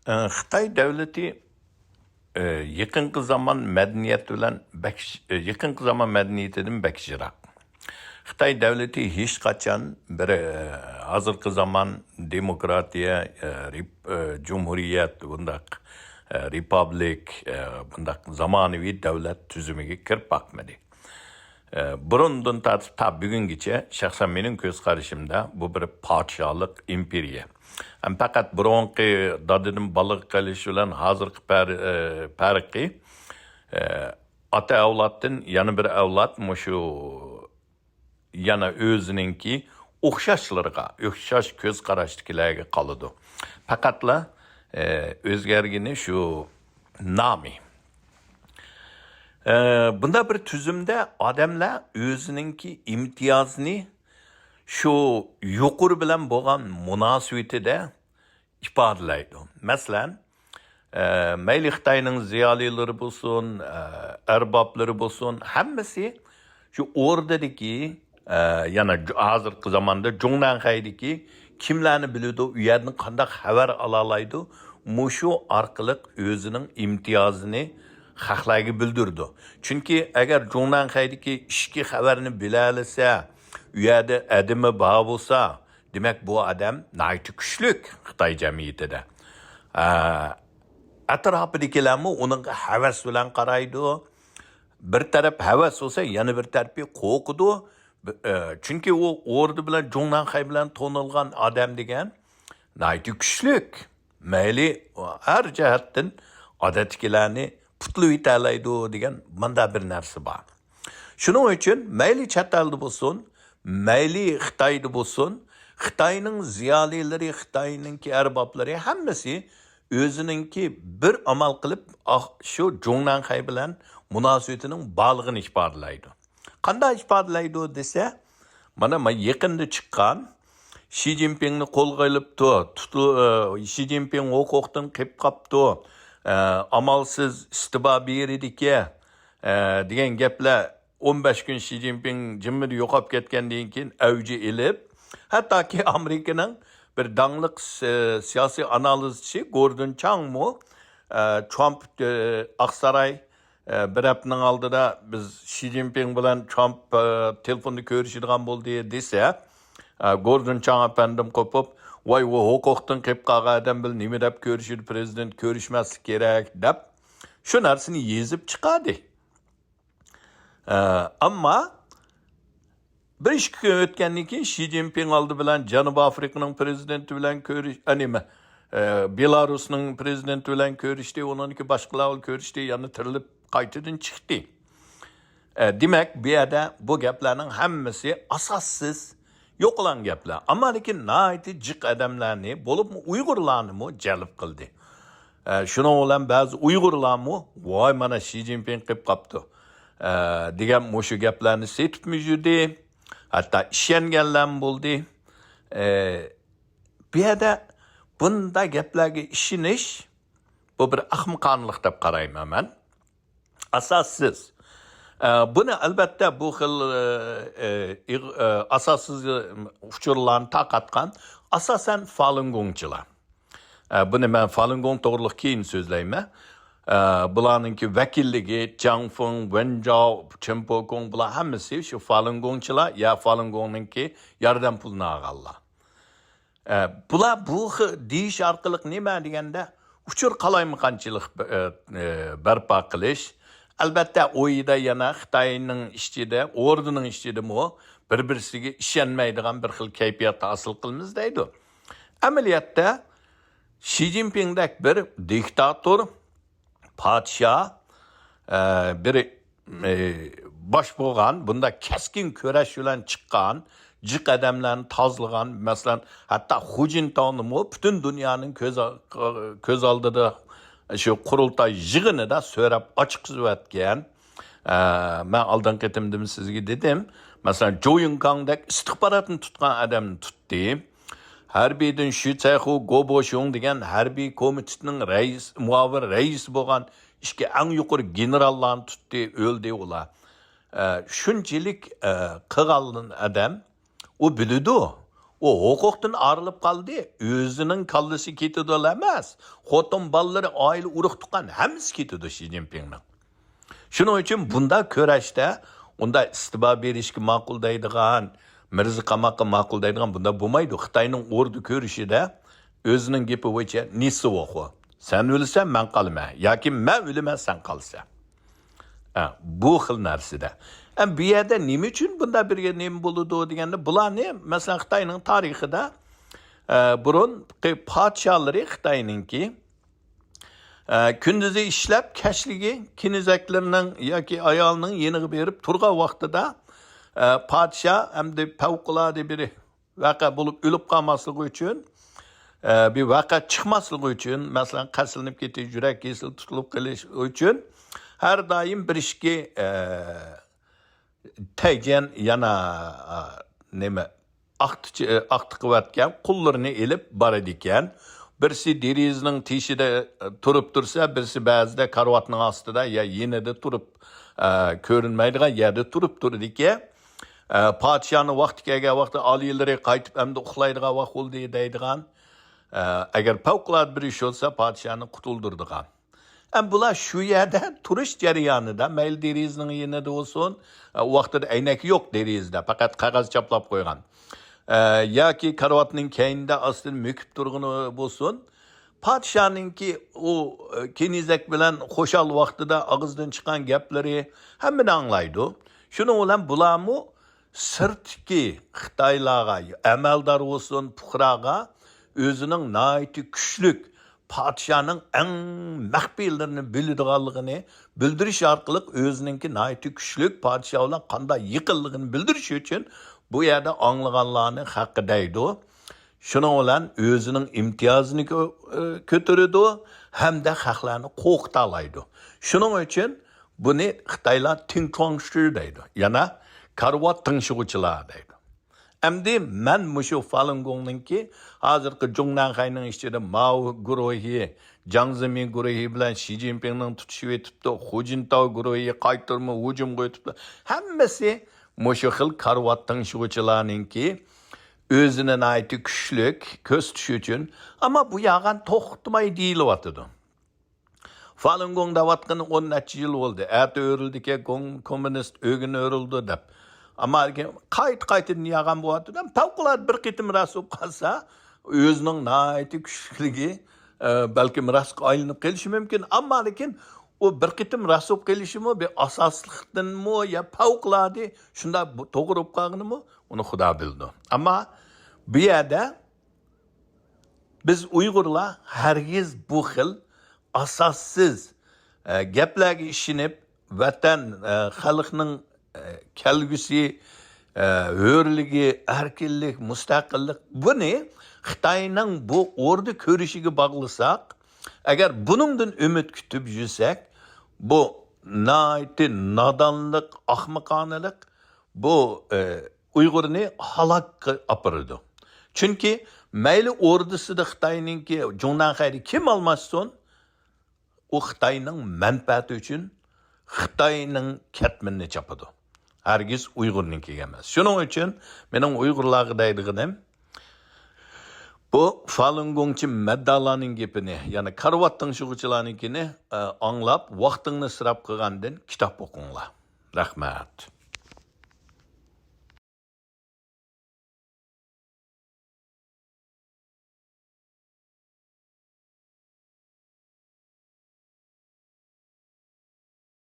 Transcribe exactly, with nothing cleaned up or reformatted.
ئە، خىتاي دەۋلىتى، ئە، يېقىنقى زامان مەدەنىيەت بىلەن بەك، ئە، يېقىنقى زامان مەدەنىيىتىدىن بەك يىراق. خىتاي دەۋلىتى ھېچقاچان بىر، ئە، ھازىرقى زامان دېموكراتىيە، ئە، رېپ-، ئە، جۇمھۇرىيەت، بۇنداق، ئە، رېپابلىك، ئە، بۇنداق زامانىۋى دەۋلەت تۈزۈمىگە كىرىپ باقمىدى. ئە، بۇرۇندىن تارتىپ تا بۈگۈنگىچە شەخسەن مېنىڭ كۆز قارىشىمدا بۇ بىر پادىشاھلىق ئىمپېرىيە. ھەم پەقەت بۇرۇنقى دادىدىن بالىغا قېلىش بىلەن ھازىرقى پەر-، ئە، پەرقى، ئە، ئاتا ئەۋلادتىن يەنە بىر ئەۋلاد مۇشۇ يەنە ئۆزىنىڭكى ئوخشاشلىرىغا، ئوخشاش كۆز قاراشتىكىلەرگە قالىدۇ. پەقەتلا، ئە، ئۆزگەرگىنى شۇ نامى. ئە، بۇنداق بىر تۈزۈمدە ئادەملەر ئۆزىنىڭكى ئىمتىيازىنى شۇ يۇقىرى بىلەن بولغان مۇناسىۋىتىدە ئىپادىلەيدۇ. مەسىلەن، ئە، مەيلى خىتاينىڭ زىيالىيلىرى بولسۇن، ئە، ئەربابلىرى بولسۇن، ھەممىسى شۇ ئوردىدىكى، ئە، يەنە جۇ-، ھازىرقى زاماندا جۇڭنەنخەيدىكى كىملەرنى بىلىدۇ، ئۇ يەردىن قانداق خەۋەر ئالالايدۇ، مۇشۇ ئارقىلىق ئۆزىنىڭ ئىمتىيازىنى خەقلەرگە بىلدۈرىدۇ. چۈنكى ئەگەر جۇڭنەنخەيدىكى ئىچكى خەۋەرنى بىلەلىسە، ئۇ يەردە ئادىمى بار بولسا، دېمەك، بۇ ئادەم ناھايىتى كۈچلۈك خىتاي جەمئىيىتىدە. ئە، ئەتراپىدىكىلەرمۇ ئۇنىڭغا ھەۋەس بىلەن قارايدۇ. بىر تەرەپ ھەۋەس بولسا، يەنە بىر تەرىپى قورقىدۇ. ب-، ئە، چۈنكى ئۇ ئوردى بىلەن جۇڭنەنخەي بىلەن تونۇلغان ئادەم دېگەن ناھايىتى كۈچلۈك. مەيلى ھەر جەھەتتىن ئادەتتىكىلەرنى پۇتلىۋېتەلەيدۇ دېگەن مۇنداق بىر نەرسە بار. شۇنىڭ ئۈچۈن مەيلى چەت ئەلدە بولسۇن، مەيلى خىتايدا بولسۇن، خىتاينىڭ زىيالىيلىرى، خىتاينىڭكى ئەربابلىرى ھەممىسى ئۆزىنىڭكى بىر ئامال قىلىپ، ئاھ، شۇ جۇڭنەنخەي بىلەن مۇناسىۋىتىنىڭ بارلىقىنى ئىپادىلەيدۇ. قانداق ئىپادىلەيدۇ دېسە، مانا، مانا يېقىندا چىققان شى جىنپىڭنى قولغا ئېلىپتۇ، تۇتۇ-، ئە، شى جىنپىڭ ھوقۇقتىن قېلىپ قاپتۇ، ئە، ئامالسىز ئىستېپا بېرىدىكەن، ئە، دېگەن گەپلەر ئون بەش كۈن شى جىنپىڭ جىممىدە يوقاپ كەتكەندىن كېيىن ئەۋج ئېلىپ، ھەتتاكى ئامېرىكىنىڭ بىر داڭلىق سى-، سىياسىي ئانالىزچى گوردون چاڭمۇ، ئە، ترامپ، ئە، ئاقساراي، ئە، بىر ھەپتىنىڭ ئالدىدا بىز شى جىنپىڭ بىلەن ترامپ، ئە، تېلېفوندا كۆرۈشىدىغان بولدى دېسە، ئە، گوردون چاڭ ئەپەندىم قوپۇپ، ۋاي، ئۇ ھوقۇقتىن قېلىپ قالغان ئادەم بىلەن نېمە دەپ كۆرۈشىدۇ، پىرېزىدېنت كۆرۈشمەسلىك كېرەك، دەپ شۇ نەرسىنى يېزىپ چىقاردى. ئە، ئەمما بىر ئىككى كۈن ئۆتكەندىن كېيىن شى جىنپىڭ ئالدى بىلەن جەنۇبىي ئافرىقىنىڭ پىرېزىدېنتى بىلەن كۆرۈش-، ئە، نېمە، ئە، بېلارۇسنىڭ پىرېزىدېنتى بىلەن كۆرۈشتى، ئۇنىڭدىكى باشقىلار بىلەن كۆرۈشتى، يەنە تىرىلىپ قايتىدىن چىقتى. ئە، دېمەك، بۇ يەردە بۇ گەپلەرنىڭ ھەممىسى ئاساسسىز، يوقىلاڭ گەپلەر. ئەمما لېكىن ناھايىتى جىق ئادەملەرنى، بولۇپمۇ ئۇيغۇرلارنىمۇ جەلپ قىلدى. ئە، شۇنىڭ بىلەن بەزى ئۇيغۇرلارمۇ، ۋاي، مانا شى جىنپىڭ قېلىپ قاپتۇ، ئە، دېگەن مۇشۇ گەپلەرنى سېتىپمۇ يۈردى. ھەتتا ئىشەنگەنلەرمۇ بولدى. ئە، بۇ يەردە بۇنداق گەپلەرگە ئىشىنىش، بۇ بىر ئەخمىقانىلىق دەپ قارايمەن مەن. ئاساسسىز. ئە، بۇنى ئەلۋەتتە بۇ خىل، ئە، ئە، ئىغ-، ئە، ئاساسسىز ئۇچۇرلارنى تارقاتقان ئاساسەن فالۇنگوڭچىلار. ئە، بۇنى مەن فالۇنگوڭ توغرىلىق كېيىن سۆزلەيمەن. ئە، بۇلارنىڭكى ۋەكىللىكى جاڭ فېڭ، ۋېن جاۋ، چېن پوكوڭ، بۇلار ھەممىسى شۇ فالۇنگوڭچىلار يا فالۇنگوڭنىڭكى ياردەم پۇلىنى ئالغانلار. ئە، بۇلار بۇ خىل دېيىش ئارقىلىق نېمە دېگەندە، ئۇچۇر قالايمىقانچىلىق، ئە، ئە، بەرپا قىلىش. ئەلۋەتتە، ئۇ يەردە يەنە خىتاينىڭ ئىچىدە، ئوردىنىڭ ئىچىدىمۇ بىر-بىرسىگە ئىشەنمەيدىغان بىر خىل كەيپىياتنى ھاسىل قىلىمىز دەيدۇ. ئەمەلىيەتتە، شى جىنپىڭدەك بىر دىكتاتور، پادىشاھ، ئە، بىر، ئە، باش بولغان، بۇنداق كەسكىن كۈرەش بىلەن چىققان، جىق ئادەملەرنى تازىلىغان، مەسىلەن، ھەتتا خۇ جىنتاۋنىمۇ پۈتۈن دۇنيانىڭ كۆز، كۆز ئالدىدا شۇ قۇرۇلتاي يىغىنىدا سۆرەپ ئاچىقىزىۋەتكەن. ئە، مەن ئالدىنقى قېتىمدىمۇ سىزگە دېدىم، مەسىلەن، جو يۇڭكاڭدەك ئىستىخباراتنى تۇتقان ئادەمنى تۇتتى. ھەربىيدىن شۈ چەيخۇ، گو بوشۇڭ دېگەن ھەربىي كومىتېتنىڭ رەئىس، مۇئاۋىن رەئىسى بولغان ئىككى ئەڭ يۇقىرى گېنېراللارنى تۇتتى، ئۆلدى ئۇلار. ئە، شۇنچىلىك، ئە، قىلغان ئادەم، ئۇ بىلىدۇ. ئۇ ھوقۇقتىن ئايرىلىپ قالدى. ئۆزىنىڭ كاللىسى كېتىدىلا ئەمەس، خوتۇن، بالىلىرى، ئائىلە، ئۇرۇق-تۇغقان ھەممىسى كېتىدۇ شى جىنپىڭنىڭ. شۇنىڭ ئۈچۈن بۇنداق كۈرەشتە ئۇنداق ئىستىبا بېرىشكە ماقۇل دەيدىغان، مىرزا قاماققا ماقۇل دەيدىغان بۇنداق بولمايدۇ. خىتاينىڭ ئوردا كۈرىشىدە ئۆزىنىڭ گېپى بويىچە نىسسىۋوخۇ. سەن ئۆلىسەن، مەن قالىمەن. ياكى مەن ئۆلىمەن، سەن قالىسەن. ئە، بۇ خىل نەرسىدە. ئە، بۇ يەردە نېمە ئۈچۈن بۇنداق بىر نېمە بولىدۇ دېگەندە، بۇلارنى، مەسىلەن، خىتاينىڭ تارىخىدا، ئە، بۇرۇنقى پادىشاھلىرى خىتاينىڭكى، ئە، كۈندۈزى ئىشلەپ، كەچلىكى كېنىزەكلىرىنىڭ ياكى ئايالىنىڭ يېنىغا بېرىپ تۇرغان ۋاقتىدا، ئە، پادىشاھ ئەمدى پەۋقۇلئاددە بىر ۋەقە بولۇپ ئۆلۈپ قالماسلىقى ئۈچۈن، ئە، بىر ۋەقە چىقماسلىقى ئۈچۈن، مەسىلەن، قەستلىنىپ كېتىش، يۈرەك كېسىلى تۇتۇلۇپ قېلىش ئۈچۈن ھەر دايىم بىر ئىككى، ئە، تەيجەن يەنە، ئە، نېمە، ئاقتىچى-، ئاقتىقىۋەتكەن قۇللىرىنى ئېلىپ بارىدىكەن. بىرسى دېرىزىنىڭ تېشىدا، ئە، تۇرۇپ تۇرسا، بىرسى بەزىدە كارىۋاتنىڭ ئاستىدا يا يېنىدا تۇرۇپ، ئە، كۆرۈنمەيدىغان يەردە تۇرۇپ تۇرىدىكەن. ئە، پادىشاھنىڭ ۋاقتى كەلگەن ۋاقتىدا ئالىيلىرى قايتىپ ئەمدى ئۇخلايدىغان ۋاقىت بولدى دەيدىغان. ئە، ئەگەر پەۋقۇلئاددە بىر ئىش بولسا، پادىشاھنى قۇتۇلدۇرىدىغان. ئەم، بۇلار شۇ يەردە تۇرۇش جەريانىدا، مەيلى دېرىزىنىڭ يېنىدا بولسۇن، ئە، ئۇ ۋاقتىدا ئەينەك يوق دېرىزىدە، پەقەت قەغەز چاپلاپ قويغان. ئە، ياكى كارىۋاتنىڭ كەينىدە ئاستىدا مۆكۈپ تۇرغىنى بولسۇن، پادىشاھنىڭكى ئۇ، ئە، كېنىزەك بىلەن خۇشال ۋاقتىدا ئاغزىدىن چىققان گەپلىرى ھەممىنى ئاڭلايدۇ. شۇنىڭ بىلەن بۇلارمۇ سىرتتىكى خىتايلارغا، ئەمەلدار بولسۇن، پۇقراغا ئۆزىنىڭ ناھايىتى كۈچلۈك، پادىشاھنىڭ ئەڭ مەخپىيلىرىنى بىلىدىغانلىقىنى بىلدۈرۈش ئارقىلىق ئۆزىنىڭكى ناھايىتى كۈچلۈك پادىشاھ بىلەن قانداق يېقىنلىقىنى بىلدۈرۈش ئۈچۈن بۇ يەردە ئاڭلىغانلارنى خەققە دەيدۇ. شۇنىڭ بىلەن ئۆزىنىڭ ئىمتىيازىنى كۆ-، كۆتۈرىدۇ ھەمدە خەقلەرنى قورقۇتالايدۇ. شۇنىڭ ئۈچۈن بۇنى خىتايلار تىڭچۇاڭشۈ دەيدۇ. يەنە كارىۋات تىڭشىغۇچىلار دەيدۇ. ئەمدى مەن مۇشۇ فالۇنگوڭنىڭكى ھازىرقى جۇڭنەنخەينىڭ ئىچىدە ماۋ گۇرۇھى، جاڭ زېمىن گۇرۇھى بىلەن شى جىنپىڭنىڭ تۇتۇشۇۋېتىپتۇ، خۇ جىنتاۋ گۇرۇھى قايتۇرما ھۇجۇمغا ئۆتۈپتۇ. ھەممىسى مۇشۇ خىل كارىۋات تىڭشىغۇچىلارنىڭكى ئۆزىنى ناھايىتى كۈچلۈك كۆرسىتىش ئۈچۈن. ئەمما بۇ يالغان توختىماي دېيىلىۋاتىدۇ. فالۇنگوڭ دەۋاتقىنى ئون نەچچە يىل بولدى. ئەتە ئۆرۈلدىكەن، گوڭ-، كوممۇنىست ئۆگۈن ئۆرۈلدى دەپ. ئەمما لېكىن قايتا-قايتىدىن يالغان بولۇۋاتىدۇ. پەۋقۇلئاددە بىر قېتىم راست بولۇپ قالسا، ئۆزىنىڭ ناھايىتى كۈچلۈكلۈكى، ئە، بەلكىم راستقا ئايلىنىپ قېلىشى مۇمكىن. ئەمما لېكىن ئۇ بىر قېتىم راست بولۇپ قېلىشىمۇ، بىر ئاساسلىقتىنمۇ يا پەۋقۇلئاددە شۇنداق بۇ-، توغرا بولۇپ قالغىنىمۇ، ئۇنى خۇدا بىلىدۇ. ئەمما بۇ يەردە بىز ئۇيغۇرلار ھەرگىز بۇ خىل ئاساسسىز، ئە، گەپلەرگە ئىشىنىپ، ۋەتەن، ئە، خەلقنىڭ، ئە، كەلگۈسى، ئە، ھۆرلۈكى، ئەركىنلىك، مۇستەقىللىق، بۇنى خىتاينىڭ بۇ ئوردا كۈرىشىگە باغلىساق، ئەگەر بۇنىڭدىن ئۈمىد كۈتۈپ يۈرسەك، بۇ ناھايىتى نادانلىق، ئەخمىقانىلىق، بۇ، ئە، ئۇيغۇرنى ھالاكقا ئاپىرىدۇ. چۈنكى مەيلى ئوردىسىدا خىتاينىڭكى، جۇڭنەنخەيدە كىم ئالماشسۇن، ئۇ خىتاينىڭ مەنپەئەتى ئۈچۈن خىتاينىڭ كەتمىنىنى چاپىدۇ. ھەرگىز ئۇيغۇرنىڭكىگە ئەمەس. شۇنىڭ ئۈچۈن مېنىڭ ئۇيغۇرلارغا دەيدىغىنىم، بۇ فالۇنگوڭچى مەددالارنىڭ گېپىنى، يەنى كارىۋات تىڭشىغۇچىلارنىڭكىنى، ئە، ئاڭلاپ، ۋاقتىڭنى ئىسراپ قىلغاندىن كىتاب ئوقۇڭلار. رەھمەت.